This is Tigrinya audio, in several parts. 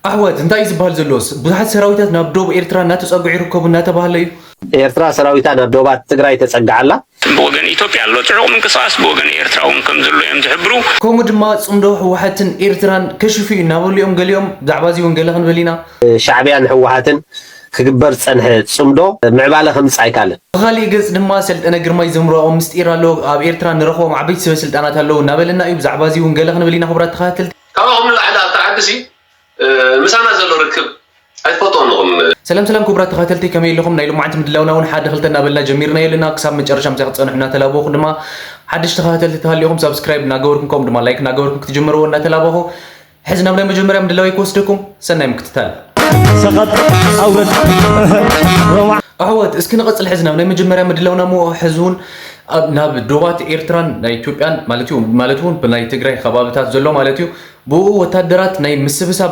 ኣሕዋት እንታይ እዩ ዝበሃል ዘሎስ? ብዙሓት ሰራዊታት ናብ ዶብ ኤርትራ እናተጸግዑ ይርከቡ እናተባህለ እዩ። ኤርትራ ሰራዊታ ናብ ዶባት ትግራይ ተጸግዓ ኣላ። ብወገን ኢትዮጵያ ኣሎ ጽዑቕ ምንቅስቓስ፣ ብወገን ኤርትራ እውን ከም ዘሎ እዮም ዝሕብሩ። ከምኡ ድማ ጽምዶ ህወሓትን ኤርትራን ከሽፉ እዩ እናበሉ እዮም ገሊኦም። ብዛዕባ እዚ እውን ገለ ክንብል ኢና። ሻዕብያን ህወሓትን ክግበር ዝጸንሐ ጽምዶ ምዕባለ ከምጽእ ኣይካልን። ብኻሊእ ገጽ ድማ ሰልጠነ ግርማይ ዘምርኦ ምስጢር ኣሎ፣ ኣብ ኤርትራ ንረኽቦም ዓበይቲ ሰበ ስልጣናት ኣለዉ እናበለና እዩ። ብዛዕባ እዚ እውን ገለ ክንብል ኢና ክቡራት ተኸታተልቲ። ካባኹም ንላዕሊ ኣብቲ ዓዲ ሲ ምሳና ዘሎ ርክብ ኣይትፈልጥዎን ኢኹም። ሰላም ሰላም ክቡራት ተኸታተልቲ፣ ከመይ ኣለኹም? ናይ ሎማዓንቲ ምድላውና እውን ሓደ ክልተ እናበልና ጀሚርናዮ ኣለና። ክሳብ መጨረሻ ምሳይ ክትጸንሑ እናተላበኹ ድማ ሓደሽቲ ተኸታተልቲ ተሃልዩኹም ሳብስክራይብ እናገበርኩም ከምኡ ድማ ላይክ እናገበርኩም ክትጅምርዎ እናተላበኹ ሕዚ ናብ ናይ መጀመርያ ምድላው ክወስደኩም። ሰናይ ምክትታል። ሰቐጥ ኣውረድ። ኣሕዋት እስኪ ንቐጽል። ሕዚ ናብ ናይ መጀመርያ ምድላውና እሞ ሕዚ እውን ኣብ ናብ ዶባት ኤርትራን ናይ ኢትዮጵያን ማለት እዩ ማለት እውን ብናይ ትግራይ ከባብታት ዘሎ ማለት እዩ ብኡ ወታደራት ናይ ምስብሳብ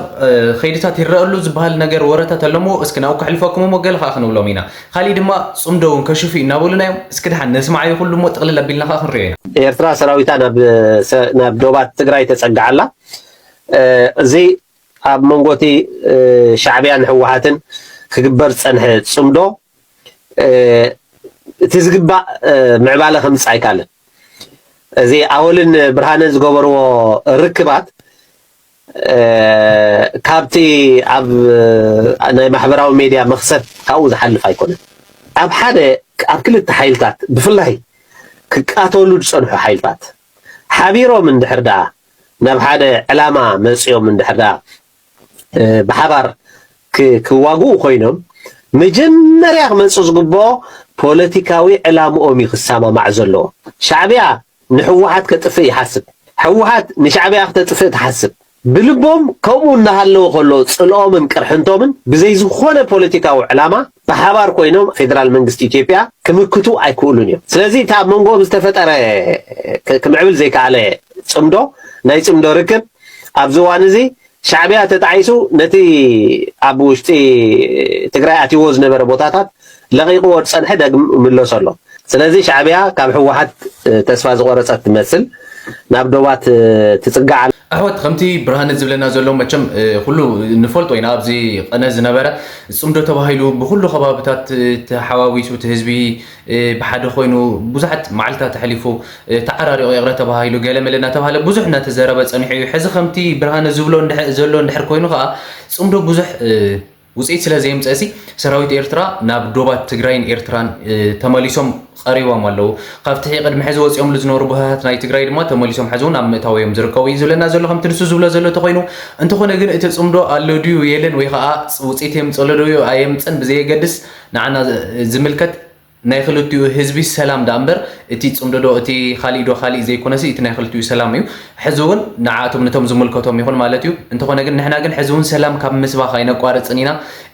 ኸይድታት ይረኣሉ ዝበሃል ነገር ወረታት ኣለሞ። እስኪ ናብኡ ከሕልፈኩም እሞ ገለ ከዓ ክንብሎም ኢና። ካሊእ ድማ ጽምዶ እውን ከሽፉ እናበሉና እዮም። እስኪ ድሓን ነስማዓዮ ኩሉ እሞ ጥቕልል ኣቢልና ከዓ ክንሪኦ ኢና። ኤርትራ ሰራዊታ ናብ ዶባት ትግራይ ተጸግዓ ኣላ። እዚ ኣብ መንጎ እቲ ሻዕብያን ህወሓትን ክግበር ዝጸንሐ ጽምዶ እቲ ዝግባእ ምዕባለ ከምጽእ ኣይካልን። እዚ ኣወልን ብርሃነ ዝገበርዎ ርክባት ካብቲ ኣብ ናይ ማሕበራዊ ሜድያ መኽሰብ ካብኡ ዝሓልፍ ኣይኮነን። ኣብ ሓደ ኣብ ክልተ ሓይልታት ብፍላይ ክቃተሉ ዝጸንሑ ሓይልታት ሓቢሮም እንድሕር ደኣ ናብ ሓደ ዕላማ መጺኦም እንድሕር ደኣ ብሓባር ክዋግኡ ኮይኖም መጀመርያ ክመጽእ ዝግብኦ ፖለቲካዊ ዕላምኦም እዩ ክሰማማዕ ዘለዎ። ሻዕብያ ንሕወሓት ከጥፍእ ይሓስብ፣ ሕወሓት ንሻዕብያ ክተጥፍእ ትሓስብ። ብልቦም ከምኡ እናሃለወ ከሎ ጽልኦምን ቅርሕንቶምን ብዘይ ዝኾነ ፖለቲካዊ ዕላማ ብሓባር ኮይኖም ፌደራል መንግስቲ ኢትዮጵያ ክምክቱ ኣይክእሉን እዮም። ስለዚ እቲ ኣብ መንጎኦም ዝተፈጠረ ክምዕብል ዘይከኣለ ጽምዶ ናይ ጽምዶ ርክብ ኣብዚ እዋን እዚ ሻዕብያ ተጣዒሱ ነቲ ኣብ ውሽጢ ትግራይ ኣትይዎ ዝነበረ ቦታታት ለቒቕዎ ዝጸንሐ ዳግም ይምለሶ ኣሎ። ስለዚ ሻዕብያ ካብ ህወሓት ተስፋ ዝቆረጸት ትመስል ናብ ዶባት ትጽጋዕ ኣላ። ኣሕዋት ከምቲ ብርሃነ ዝብለና ዘሎ መቸም ኩሉ ንፈልጦ ኢና። ኣብዚ ቀነ ዝነበረ ጽምዶ ተባሂሉ ብኩሉ ከባብታት ተሓዋዊሱ እቲ ህዝቢ ብሓደ ኮይኑ ብዙሓት መዓልታት ኣሕሊፉ ተዓራሪቑ ይቕረ ተባሂሉ ገለመለ እናተባህለ ብዙሕ እናተዘረበ ጸኒሑ እዩ። ሕዚ ከምቲ ብርሃነ ዝብሎ እንድሕ- ዘሎ እንድሕር ኮይኑ ከዓ ጽምዶ ብዙሕ ውፅኢት ስለ ዘየምፀእሲ ሰራዊት ኤርትራ ናብ ዶባት ትግራይን ኤርትራን ተመሊሶም ቀሪቦም ኣለዉ። ካብቲ ቅድሚ ሕዚ ወፂኦምሉ ዝነበሩ ቦታታት ናይ ትግራይ ድማ ተመሊሶም ሕዚ እውን ኣብ ምእታው እዮም ዝርከቡ እዩ ዝብለና ዘሎ። ከምቲ ንሱ ዝብሎ ዘሎ ተኮይኑ እንተኾነ ግን እቲ ፅምዶ ኣሎ ድዩ የለን ወይ ከዓ ውፅኢት የምፀሎ ዶ ኣየምፅን ብዘየገድስ ንዓና ዝምልከት ናይ ክልቲኡ ህዝቢ ሰላም ደኣ እምበር እቲ ጽምዶ ዶ እቲ ካሊእ ዶ ካሊእ ዘይኮነሲ እቲ ናይ ክልቲኡ ሰላም እዩ። ሕዚ እውን ንዓኣቶም ነቶም ዝምልከቶም ይኹን ማለት እዩ። እንተኾነ ግን ንሕና ግን ሕዚ እውን ሰላም ካብ ምስባኽ ኣይነቋርጽን ኢና።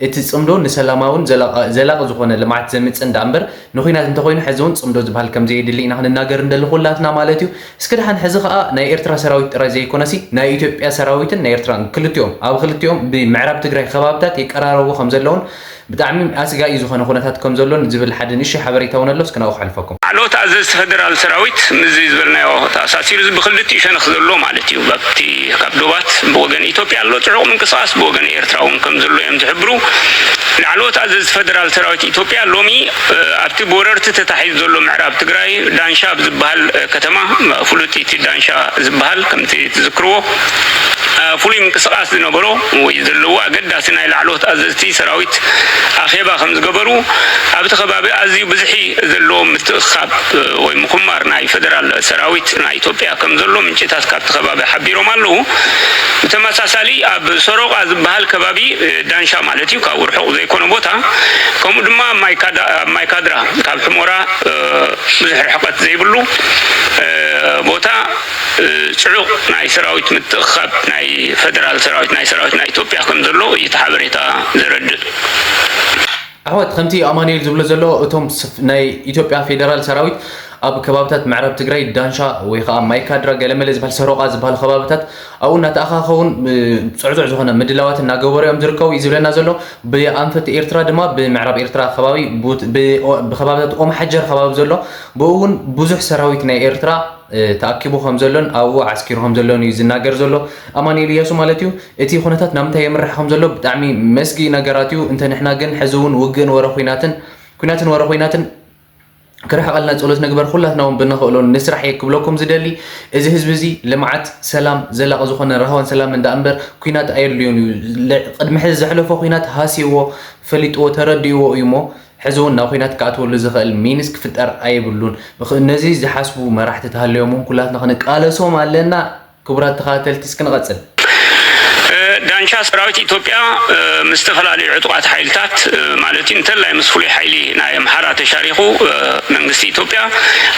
እቲ ጽምዶ ንሰላማውን ዘላቂ ዝኾነ ልምዓት ዘምጽእ እንዳ እምበር ንኹናት እንተኾይኑ ሕዚ እውን ጽምዶ ዝበሃል ከም ዘየድሊ ኢና ክንናገር እንደሊ ኩላትና ማለት እዩ። እስኪ ደሓን ሕዚ ኸኣ ናይ ኤርትራ ሰራዊት ጥራይ ዘይኮነሲ ናይ ኢትዮጵያ ሰራዊትን ናይ ኤርትራን ክልቲኦም ኣብ ክልቲኦም ብምዕራብ ትግራይ ከባብታት ይቀራረቡ ከም ዘለውን ብጣዕሚ ኣስጋኢ ዝኾነ ኩነታት ከም ዘሎ ዝብል ሓደ ንእሽተይ ሓበሬታ እውን ኣሎ። እስኪ ናብኡ ከሕልፈኩም። ላዕለዎት ኣዘዝቲ ፈደራል ሰራዊት ምስዚ ዝበልናዮ ተኣሳሲሩ እዚ ብክልቲኡ ሸነኽ ዘሎ ማለት እዩ። ኣብቲ ካብ ዶባት ብወገን ኢትዮጵያ ኣሎ ጽዑቕ ምንቅስቓስ፣ ብወገን ኤርትራ እውን ከም ዘሎ እዮም ዝሕብሩ። ላዕለዎት ኣዘዝቲ ፈደራል ሰራዊት ኢትዮጵያ ሎሚ ኣብቲ ብወረርቲ ተታሒዙ ዘሎ ምዕራብ ትግራይ ዳንሻ ኣብ ዝበሃል ከተማ ፍሉጥ እቲ ዳንሻ ዝበሃል ከምቲ ትዝክርዎ ፍሉይ ምንቅስቃስ ዝነበሮ ወይ ዘለዎ ኣገዳሲ ናይ ላዕለዎት ኣዘዝቲ ሰራዊት ኣኼባ ከም ዝገበሩ ኣብቲ ከባቢ ኣዝዩ ብዝሒ ዘለዎ ምትእኻብ ወይ ምኩማር ናይ ፈደራል ሰራዊት ናይ ኢትዮጵያ ከም ዘሎ ምንጭታት ካብቲ ከባቢ ሓቢሮም ኣለዉ። ብተመሳሳሊ ኣብ ሰሮቃ ዝበሃል ከባቢ ዳንሻ ማለት እዩ ካብኡ ርሑቕ ዘይኮነ ቦታ ከምኡ ድማ ኣብ ማይካድራ ካብ ሕሞራ ብዙሕ ርሕቀት ዘይብሉ ቦታ ፅዑቕ ናይ ሰራዊት ምትእኽኻብ ናይ ፈደራል ሰራዊት ናይ ሰራዊት ናይ ኢትዮጵያ ከም ዘሎ እዩ እቲ ሓበሬታ ዘረድእ። ኣሕዋት ከምቲ ኣማኑኤል ዝብሎ ዘሎ እቶም ናይ ኢትዮጵያ ፌደራል ሰራዊት ኣብ ከባብታት ምዕራብ ትግራይ ዳንሻ ወይ ከዓ ማይካድራ ገለመለ ዝበሃል ሰሮቃ ዝበሃል ከባብታት ኣብኡ እናተኣኻኸቡን ጽዕጹዕ ዝኾነ ምድላዋት እናገበሩ እዮም ዝርከቡ እዩ ዝብለና ዘሎ። ብኣንፈት ኤርትራ ድማ ብምዕራብ ኤርትራ ከባቢ ብከባብታት ኦም ሓጀር ከባቢ ዘሎ ብኡ እውን ብዙሕ ሰራዊት ናይ ኤርትራ ተኣኪቡ ከም ዘሎን ኣብኡ ዓስኪሩ ከም ዘሎን እዩ ዝናገር ዘሎ ኣማኑኤል እያሱ ማለት እዩ። እቲ ኩነታት ናብ ምንታይ የምርሕ ከም ዘሎ ብጣዕሚ መስጊ ነገራት እዩ። እንተ ንሕና ግን ሕዚ እውን ውግእን ወረ ኩናትን ኩናትን ወረ ኩናትን ክርሕቐልና ጸሎት ንግበር። ኩላትና እውን ብንኽእሎ ንስራሕ እየ ክብለኩም ዝደሊ። እዚ ህዝቢ እዚ ልምዓት፣ ሰላም፣ ዘላቒ ዝኾነ ራህዋን ሰላም እንዳ እምበር ኩናት ኣየድልዮን እዩ። ቅድሚ ሕዚ ዘሕለፎ ኩናት ሃስይዎ፣ ፈሊጥዎ፣ ተረዲእዎ እዩ እሞ ሕዚ እውን ናብ ኩናት ክኣትወሉ ዝኽእል ሚንስ ክፍጠር ኣይብሉን። ነዚ ዝሓስቡ መራሕቲ ተሃልዮም እውን ኩላትና ክንቃለሶም ኣለና። ክቡራት ተኸታተልቲ እስኪ ንቐጽል። ዳንሻ ሰራዊት ኢትዮጵያ ምስ ዝተፈላለዩ ዕጡቓት ሓይልታት ማለት እዩ እንተላይ ምስ ፍሉይ ሓይሊ ናይ ኣምሓራ ተሻሪኹ መንግስቲ ኢትዮጵያ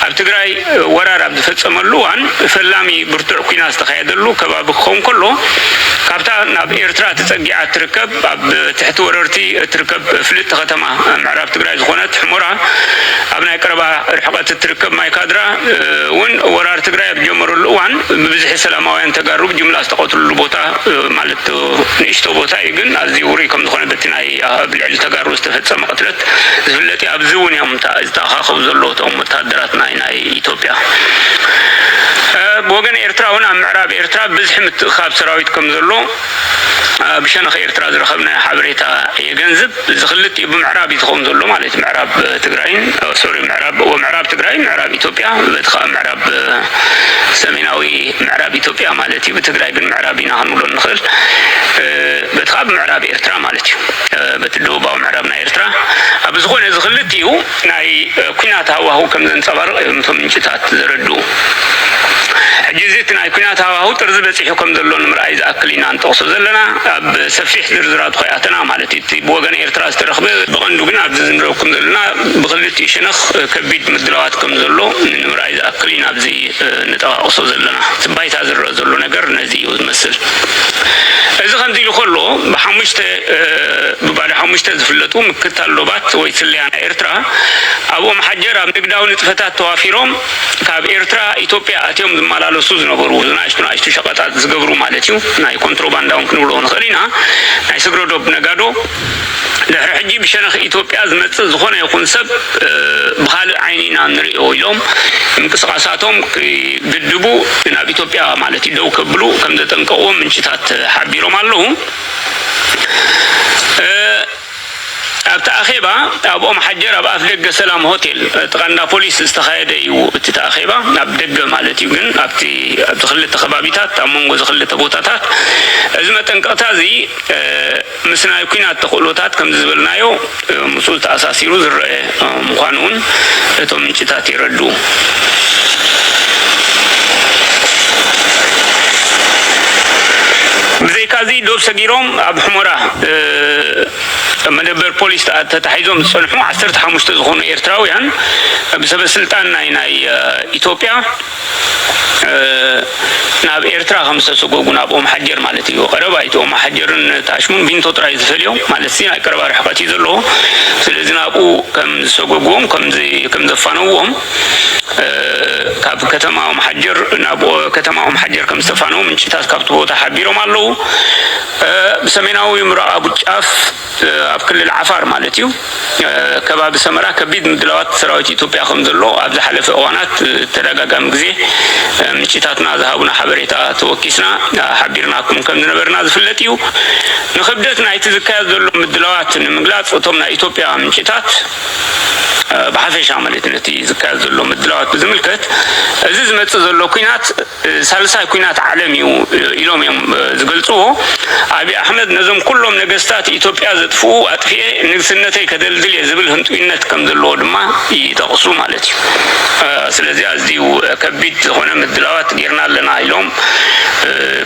ኣብ ትግራይ ወራር ኣብ ዝፈፀመሉ እዋን ፈላሚ ብርቱዕ ኩናት ዝተካየደሉ ከባቢ ክኸውን ከሎ ካብታ ናብ ኤርትራ ተፀጊዓ ትርከብ ኣብ ትሕቲ ወረርቲ እትርከብ ፍልጥቲ ከተማ ምዕራብ ትግራይ ዝኾነት ሕሞራ ኣብ ናይ ቀረባ ርሕቐት እትርከብ ማይ ካድራ እውን ወራር ትግራይ ኣብ ጀመረሉ እዋን ብብዝሒ ሰላማውያን ተጋሩ ብጅምላ ዝተቐትሉሉ ቦታ ማለት ንእሽቶ ቦታ እዩ፣ ግን ኣዝዩ ውሩይ ከም ዝኾነ በቲ ናይ ኣብ ልዕሊ ተጋሩ ዝተፈፀመ ቅትለት ዝፍለጥ እዩ። ኣብዚ እውን እዮም ዝተኣኻኸቡ ዘለዉ እቶም ወታደራት ናይ ናይ ኢትዮጵያ። ብወገን ኤርትራ እውን ኣብ ምዕራብ ኤርትራ ብዝሒ ምትእኻብ ሰራዊት ከም ዘሎ ብሸነኽ ኤርትራ ዝረኸብናዮ ሓበሬታ የገንዝብ። እዚ ክልቲኡ ብምዕራብ እዩ ዝኸውን ዘሎ ማለት እዩ። ምዕራብ ትግራይን ሶሪ ምዕራብ ምዕራብ ትግራይ ምዕራብ ኢትዮጵያ በቲ ከዓ ምዕራብ ሰሜናዊ ምዕራብ ኢትዮጵያ ማለት እዩ። ብትግራይ ግን ምዕራብ ኢና ክንብሎ ንኽእል። በቲ ከዓ ብምዕራብ ኤርትራ ማለት እዩ። በቲ ደቡባዊ ምዕራብ ናይ ኤርትራ ኣብ ዝኾነ እዚ ክልቲኡ ናይ ኩናት ሃዋህው ከም ዘንፀባርቕ እዮም እቶም ምንጭታት ዘረድኡ። ሕጂ እዚ እቲ ናይ ኩናት ሃዋህው ጥርዚ በፂሑ ከም ዘሎ ንምርኣይ ዝኣክል ኢና ንጠቕሶ ዘለና። ኣብ ሰፊሕ ዝርዝራቱ ከይኣተና ማለት እዩ። እቲ ብወገን ኤርትራ ዝተረኽበ ብቐንዱ ግን ኣብዚ ዝንረብ ከም ዘለና ብክልቲኡ ሸነኽ ከቢድ ምድላዋት ከም ዘሎ ንምርኣይ ዝኣክል ኢና ኣብዚ ንጠቓቕሶ ዘለና። እቲ ባይታ ዝረአ ዘሎ ነገር ነዚ እዩ ዝመስል። እዚ ከምዚ ኢሉ ከሎ ብሓሙሽተ ብባዶ ሓሙሽተ ዝፍለጡ ምክታል ዶባት ወይ ስለያ ናይ ኤርትራ ኣብ ኦም ሓጀር ኣብ ንግዳዊ ንጥፈታት ተዋፊሮም ካብ ኤርትራ ኢትዮጵያ ኣትዮም ዝመላለሱ ዝነበሩ ንኣሽቱ ንኣሽቱ ሸቐጣት ዝገብሩ ማለት እዩ። ናይ ኮንትሮባንዳ እውን ክንብሎ ንኽእል ኢና። ናይ ስግረ ዶብ ነጋዶ ድሕሪ ሕጂ ብሸነኽ ኢትዮጵያ ዝመፅእ ዝኾነ ይኹን ሰብ ብኻልእ ዓይኒ ኢና ንሪኦ ኢሎም ምንቅስቓሳቶም ክግድቡ ናብ ኢትዮጵያ ማለት እዩ ደው ከብሉ ከም ዘጠንቀቕዎም ምንጭታት ሓቢሮም ኣለዉ። ኣብቲ ኣኼባ ኣብ ኦም ሓጀር ኣብ ኣፍ ደገ ሰላም ሆቴል ጥቓ እንዳ ፖሊስ ዝተኻየደ እዩ። እቲ ኣኼባ ኣብ ደገ ማለት እዩ፣ ግን ኣብቲ ኣብዚ ክልተ ከባቢታት ኣብ መንጎ እዚ ክልተ ቦታታት እዚ መጠንቀቕታ እዚ ምስ ናይ ኲናት ተኽእሎታት ከምዚ ዝበልናዮ ምስኡ ተኣሳሲሩ ዝረአ ምዃኑ እውን እቶም ምንጭታት የረድኡ። ብዘይካዚ ዶብ ሰጊሮም ኣብ ሑመራ መደበር ፖሊስ ተታሒዞም ዝፀንሑ ዓሰርተ ሓሙሽተ ዝኾኑ ኤርትራውያን ብሰበ ስልጣን ናይ ናይ ኢትዮጵያ ናብ ኤርትራ ከም ዝተሰጎጉ ናብ ኦም ሓጀር ማለት እዩ። ቀረባ እቲ ኦም ሓጀርን ታሽሙን ቢንቶ ጥራይ ዝፈልዮ ማለት ሲ ናይ ቀረባ ርሕቀት እዩ ዘለዎ። ስለዚ ናብኡ ከም ዝሰጎግዎም ከም ዘፋነውዎም ካብ ከተማ ኦም ሓጀር ናብ ከተማ ኦም ሓጀር ከም ዝተፋነው ምንጭታት ካብቲ ቦታ ሓቢሮም ኣለዉ። ብሰሜናዊ ምብራቓዊ ጫፍ ኣብ ክልል ዓፋር ማለት እዩ ከባቢ ሰመራ ከቢድ ምድላዋት ሰራዊት ኢትዮጵያ ከም ዘሎ ኣብ ዝሓለፈ እዋናት ተደጋጋሚ ግዜ ምንጭታትና ዝሃቡና ሓበሬታ ተወኪስና ሓቢርናኩም ከም ዝነበርና ዝፍለጥ እዩ። ንክብደት ናይቲ ዝካየድ ዘሎ ምድላዋት ንምግላፅ እቶም ናይ ኢትዮጵያ ምንጭታት ብሓፈሻ ማለት ነቲ ዝካየድ ዘሎ ምድላዋት ብዝምልከት እዚ ዝመፅእ ዘሎ ኲናት ሳልሳይ ኲናት ዓለም እዩ ኢሎም እዮም ዝገልፅዎ። ኣብይ ኣሕመድ ነዞም ኩሎም ነገስታት ኢትዮጵያ ዘጥፍኡ ኣጥፊኤ ንግስነተይ ከደልድል እየ ዝብል ህንጡይነት ከም ዘለዎ ድማ ይጠቕሱ ማለት እዩ። ስለዚ ኣዝዩ ከቢድ ዝኾነ ምድላዋት ጌርና ኣለና ኢሎም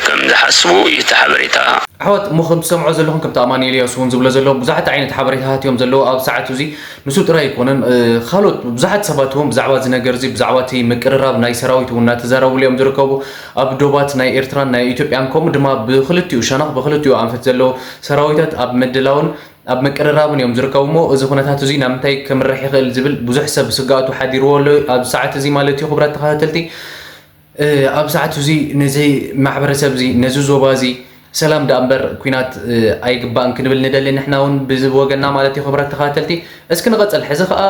ከም ዝሓስቡ እዩ እቲ ሓበሬታ። ኣሕዋት እሞ ከም ትሰምዖ ዘለኹም ከምቲ ኣማኑኤል እያሱ እውን ዝብሎ ዘሎ ብዙሓት ዓይነት ሓበሬታታት እዮም ዘለዉ ኣብ ሰዓቱ እዚ። ንሱ ጥራይ ኣይኮነን ካልኦት ብዙሓት ሰባት እውን ብዛዕባ እዚ ነገር እዚ፣ ብዛዕባ እቲ ምቅርራብ ናይ ሰራዊት እውን እናተዛረቡሉ እዮም ዝርከቡ። ኣብ ዶባት ናይ ኤርትራን ናይ ኢትዮጵያን፣ ከምኡ ድማ ብክልቲኡ ሸነኽ፣ ብክልቲኡ ኣንፈት ዘለዉ ሰራዊታት ኣብ ምድላውን ኣብ ምቅርራብን እዮም ዝርከቡ። እሞ እዚ ኩነታት እዚ ናብ ምንታይ ከምርሕ ይኽእል ዝብል ብዙሕ ሰብ ስግኣቱ ሓዲርዎ ኣሎ ኣብዚ ሰዓት እዚ ማለት እዩ። ክቡራት ተኸታተልቲ፣ ኣብ ሰዓት እዚ ነዚ ማሕበረሰብ እዚ፣ ነዚ ዞባ እዚ ሰላም ደኣ እምበር ኲናት ኣይግባእን ክንብል ንደሊ ንሕና እውን ብዚ ወገንና ማለት እዩ። ክቡራት ተኸታተልቲ፣ እስኪ ንቐጽል። ሕዚ ኸኣ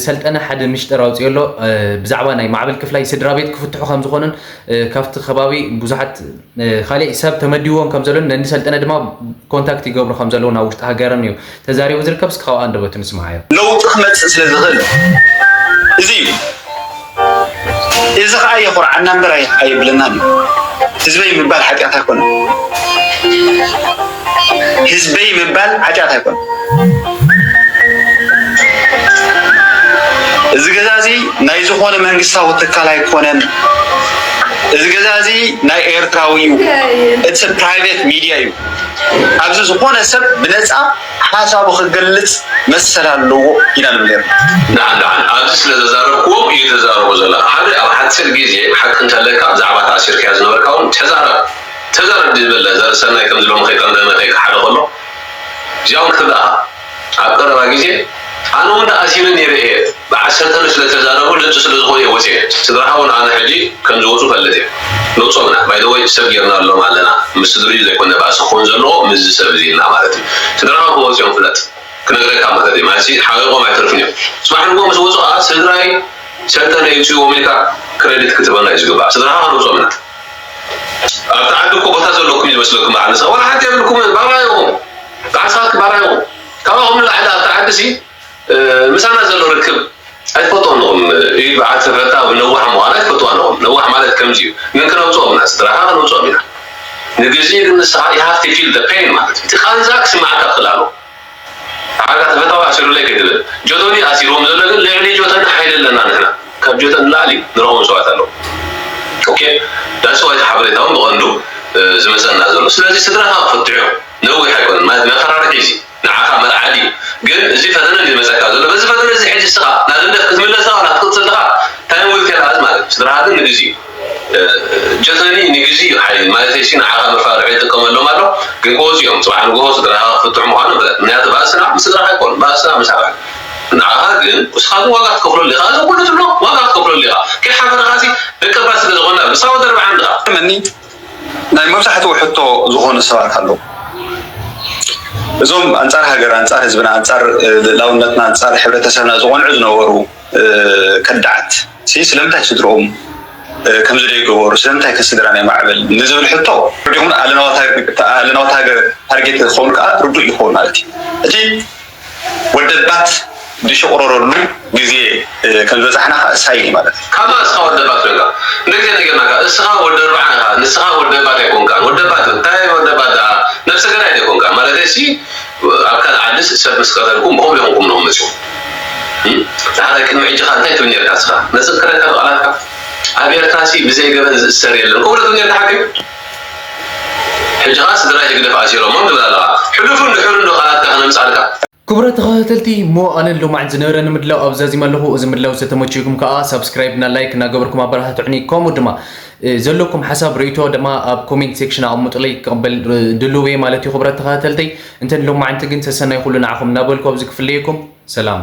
ሰልጠነ ሓደ ምሽጥር ኣውፅኦ ኣሎ፣ ብዛዕባ ናይ ማዕበል ክፍላይ ስድራ ቤት ክፍትሑ ከም ዝኾኑን ካብቲ ከባቢ ብዙሓት ካልእ ሰብ ተመዲዎም ከም ዘሎን ነኒ ሰልጠነ ድማ ኮንታክት ይገብሩ ከም ዘለዉ ናብ ውሽጢ ሃገርን እዩ ተዛሪቡ ዝርከብ። እስኪ ካብኣ ኣንደበቱ ንስምዓዮ። ለውጢ ክመጽእ ስለ ዝኽእል እዚ እዩ። እዚ ኸኣ የኹርዓና እምበር ኣየ-፣ ኣየብለናን እዩ። ህዝበይ ምባል ሓጢኣት ኣይኮነን። ህዝበይ ምባል ሓጢኣት ኣይኮነን። እዚ ገዛ እዚ ናይ ዝኾነ መንግስታዊ ትካል ኣይኮነን። እዚ ገዛ እዚ ናይ ኤርትራዊ እዩ። እቲ ፕራይቬት ሚድያ እዩ። ኣብዚ ዝኾነ ሰብ ብነፃ ሓሳቡ ክገልጽ መሰል ኣለዎ ኢና ንብል ነርና። ደሓን ደሓን፣ ኣብዚ ስለ ዘዛረብክዎም እዩ ተዛረቦ ዘለኻ። ሓደ ኣብ ሓፂር ግዜ ሓቂ እንተለካ ብዛዕባ ተኣሲርካዮ ዝነበርካ እውን ተዛረብ። ተዛረብ ዝብል ዘርእሰናይ ከም ዝብሎም ከይቀንደመ ከይከሓደ ከሎ እዚኦም ክትብልኻ ኣብ ቀረባ ግዜ ኣነ እውን ተኣሲረ ነይረ እየ። ብዓሰርተ ስለ ተዛረቡ ልምፂ ስለ ዝኾኑ እየ ወፅየ። ስድራኻ እውን ኣነ ሕጂ ከም ዝወፁ ፈልጥ እየ። ነውፅኦም ኢና። ባይ ዘ ወይ ሰብ ጌርና ኣሎም ኣለና። ምስ ስድርኡ ዘይኮነ ባእሲ ክኾን ዘለዎ ምስዚ ሰብ እዚ ኢልና ማለት እዩ። ስድራኻ ክወፁ እዮም ፍለጥ። ክነግረካ ማለት እዩ። ማለት ሓቂቖም ኣይተርፍን እዮም። ፅባሕ ንግሆ ምስ ወፁ ከዓ ስድራይ ሰልጠነ ይውፅዎም ኢልካ ክሬዲት ክትበና እዩ ዝግባእ። ስድራኻ ከነውፅኦም ኢና። ኣብቲ ዓዲ እኮ ቦታ ዘለኩም እዩ ዝመስለኩም በዓል ንስኻ። ዋላ ሓንቲ የብልኩም፣ ባባ ኢኹም። በዓል ንስኻ ባባ ኢኹም። ካባኹም ንላዕሊ ኣብቲ ዓዲ ሲ፣ እ፣ ምሳና ዘሎ ርክብ ኣይትፈልጥዎን ኢኹም። ኢድ በዓል ተፈታ ብነዋሕ ምዃና ኣይትፈልጥዋን ኢኹም። ነዋሕ ማለት ከምዚ እዩ። ግን ክነውፅኦም ኢና፣ ስድራኻ ክነውፅኦም ኢና። ንግዜ ግን ንስኻ you have to feel the pain ማለት እዩ። እቲ ቃንዛ ክስማዓካ ክኽእል ኣለዎ። ሓረጋ ተፈታዊ ኣሲሩለይ ከይትብል። ጆቶኒ ኣሲርዎም ዘሎ ግን ልዕሊ ጆቶኒ ሓይሊ ኣለና ንሕና። ካብ ጆቶኒ ንላዕሊ ንረኽቦም ሰባት ኣለዉ። ኦኬ? That's why እቲ ሓበሬታ እውን ብቐንዱ፣ እ፣ ዝመጸና ዘሎ። ስለዚ ስድራኻ ክፍትሑ እዮም። ነዊሕ ኣይኮነን። ማለት መፈራርሒ እዚ። ንዓኻ መርዓዲ እዩ። ግን እዚ ፈተነ እዩ ዝመጸካ ዘሎ። በዚ ፈተነ እዚ ሕጂ ንስኻ ናብ ህግደፍ ክትምለስ ዲኻ፣ ክትቅጽል ዲኻ? Time will tell us ማለት እዩ። ስድራኻ ግን ንግዜ እዩ። እ፣ ጀተኒ ንግዜ እዩ ሓይሊ። ማለተይ ሲ ንዓኻ መፋርሒ ይጥቀመሎም ኣሎ። ግን ክወፁ እዮም። ጽባሕ ንግሆ ስድራኻ ክፍትሑ ምዃኖም ፍለጥ። ምኽንያቱ ባእስና ምስ ስድራኻ ኣይኮኑን። ባእስና ምስ ኣባል። ንዓኻ ግን፣ ንስኻ ግን ዋጋ ክትከፍለሉ ኢኻ። እዚ ኩሉ ትብሎ ዋጋ ክትከፍለሉ ኢኻ። ከይሓፈርኻ ሲ ደቀባት ስለ ዝኾንና፣ ንስኻ ወደርብዓን ዲኻ። መኒ ናይ መብዛሕትኡ ሕቶ ዝኾኑ ሰባት ኣለዉ። እዞም ኣንጻር ሃገር፣ ኣንጻር ህዝብና፣ ኣንጻር፣ እ፣ ልእላውነትና፣ ኣንጻር ሕብረተሰብና ዝቖንዑ ዝነበሩ፣ እ፣ ከዳዓት ሲ ስለምንታይ ስድርኦም፣ እ፣ ከምዚ ደይገበሩ፣ ስለምንታይ ከ ስድራና ይማዕበል ንዝብል ሕቶ፣ ወዲኹም ኣለናዋ ታር-፣ ኣለናዋ ታገ-፣ ታርጌት ክኸውን ከኣ ርዱእ ይኸውን ማለት እዩ። እቲ ወደባት ዝሽቕረረሉ ግዜ፣ እ፣ ከም ዝበጻሕና ከኣ ሳይን እዩ ማለት እዩ። ካብ እስኻ ወደባት ኮይንካ፣ እንደ ግዜ ነገርናካ፣ እስኻ ወደ ኣርብዓ ኢኻ፣ ንስኻ ወደባት ኣይኮንካን። ወደባት እንታይ ወደባት ደኣ? ነብሰ ገዳይ ዶ ኣይኮንካ? ማለተይ ሲ፣ ኣብ ካልእ ዓድስ ሰብ ምስ ቀተልኩም ብኸምኡ ኢኹም ንኹም መጺኹም። እም? ድሓር ቅድሚ ሕጂ ኸኣ እንታይ ትብል ኔርካ እስኻ? ነጽንክረካ ብቓላትካ። ኣብ ኤርትራ ሲ ብዘይ ገበን ዝእሰር የለን። ከምኡ ዶ ትብል ኔርካ ሓቀይ? ሕጂ ኸኣ ስድራይ ህግደፍ ኣሲሮሞም ትብል ኣለኻ። ሕሉፍን ድሑርን ዶ ቃላትካ ክነምጽኣልካ? ክቡራት ተኸታተልቲ፣ እሞ ኣነን ሎማዕን ዝነበረኒ ምድላው ኣብዛ ዚማ ኣለኹ። እዚ ምድላው ዝተመቸይኩም ከኣ ሳብስክራይብ እና ላይክ እናገበርኩም ኣበረታትዑኒ። ከምኡ ድማ፣ እ፣ ዘለኩም ሓሳብ ርእይቶ ድማ ኣብ ኮሜንት ሴክሽን ኣቐምጡለይ፣ ክቕበል፣ እ፣ ድሉው እየ ማለት እዩ። ክቡራት ተኸታተልተይ፣ እንተ ንሎማዕንቲ ግን ሰሰናይ ኩሉ ንዓኹም እናበልኩ ኣብዚ ክፍለየኩም። ሰላም።